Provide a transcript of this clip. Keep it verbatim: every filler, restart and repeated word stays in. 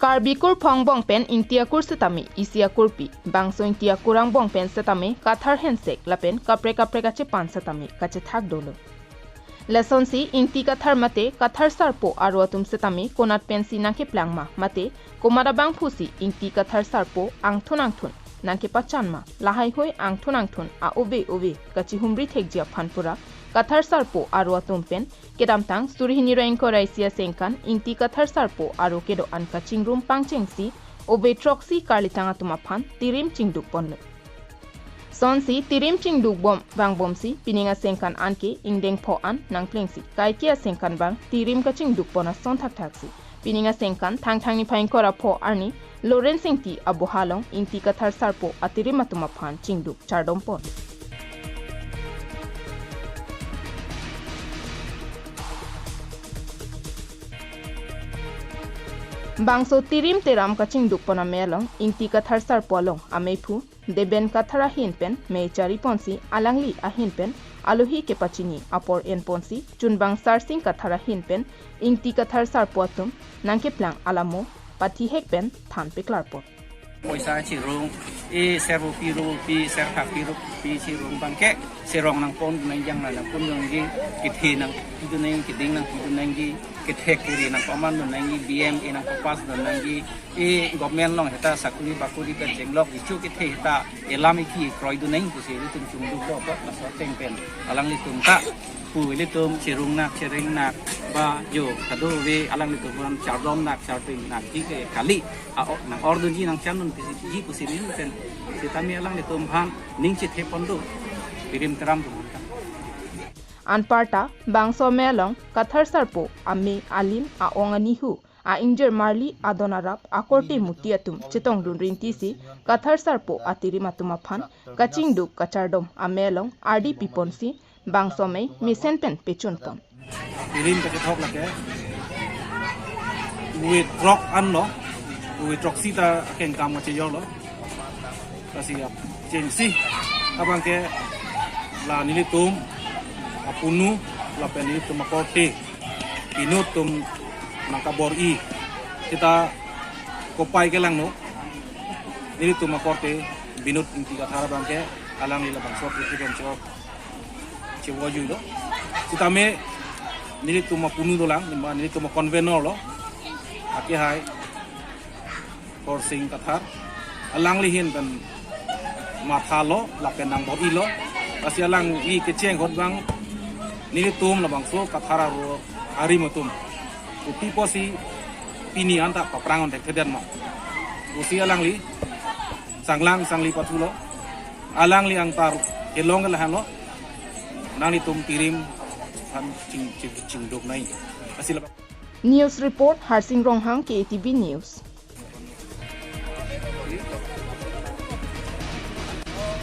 Karbi kurphong angbong pen Ingti akur setame isi akurpi, bangso Ingti akur angbong pen setame Kathar hensek lapen kaprek kaprek achepan setame kachethak dolo. Lasonsi Ingti Kathar mate Kathar sarpo aro atum setame konat pensi nangkeplang ma mate komat abangphusi Ingti Kathar sarpo angthun angthun nangkepachan ma, lahai hui angthun angthun a-ove ove kachihumri thekji aphan pura Kathar sarpo aro atum pen kedamtang suri hini ra ingkoi ra isi asengkan Ingti Kathar sarpo aro kedo-an kachingrum pangchengsi ove throksi karlitang atum aphan tirim chingduk ponlo. Sonsi tirim chingduk bom vangbomsi pining asengkan anke ingdeng pho an nangplengsi kaike asengkan bang tirim kachingduk pon ason thakthaksi pining asengkan Thangthang niphai ingkoi ra pho arni Lawrence Ingti aboha along Ingti Kathar sarpo atirim atum aphan chingduk chardom pon. Bangso tirim teram kachingduk pon amei along Ingti Kathar sarpo along ameiphu Deben Kathar ahin pen mei chari ponsi alangli ahin pen alohi kepachini apor en ponsi chunbang Sarsing Kathar ahin pen Ingti Kathar sarpo atum nangkeplang alamo pathihek pen than peklar pon. Poisa chirung, e servopi ropi, serthapi ropi chirung abangke, serong nangpon nangji, jang nangpon nangji, kethe nangpi dun nangji, keding nangpi dun nangji, kethek kiri nangpaman dun nangji, B M A nangpapass dun nangji, e government along heta sakuri bakuri pen chenglok ichu kethe heta elam iki kroi dun nangji pusi ilitum chingduk do apot laso ateng pen alanglitum ta pu ilitum chirung nak chirung nak ba jo kadokave alanglitum aphan chardom nak charding nakji ke kali a-o nang-or dunji nangchan dun pusi ji pusi nelitum pen sitame alanglitum aphan ning chethe pon do tirim teram dun ta. Anparta bangso amei along Kathar sarpo amei alim a-ong anihu a-ingjir marli adon arap akorte muti atum chetong dun rinti si Kathar sarpo atirim atum aphan kachingduk kachardom amei along ardi piponsi bangso amei mesen pen pechun pon. Tirim kachethok lake ove throk anlo, ove throksi ta akengkam kachejor lo. Lasi apchengsi abangke la nelitum apunu lapen nelitum akorte Binod atum nangkabor-i. Seta kopai kelangno. Nelitum akorte Binod Ingti Kathar abangke alangli labangso aphuthak pen chevoi, chevoi juilo. Sitame nelitum apunu dolang, nelitum aconvenor lo. Akehai Horsing Kathar. Alangli ahin pen mathalo lapen nangbor-ilo. Lasi alangli kecheng ahut abang nelitum labangso Kathar aro arim atum kopi pusi pini anta paphrang on thekthedet ma pusi alangli sanglang sangli pathulo. Alangli angtar kelong kelahanlo. Nanglitum tirim aphan ching, ching, chingduk nangji. Lasi labang. News report, Harsing Ronghang, K A T V News.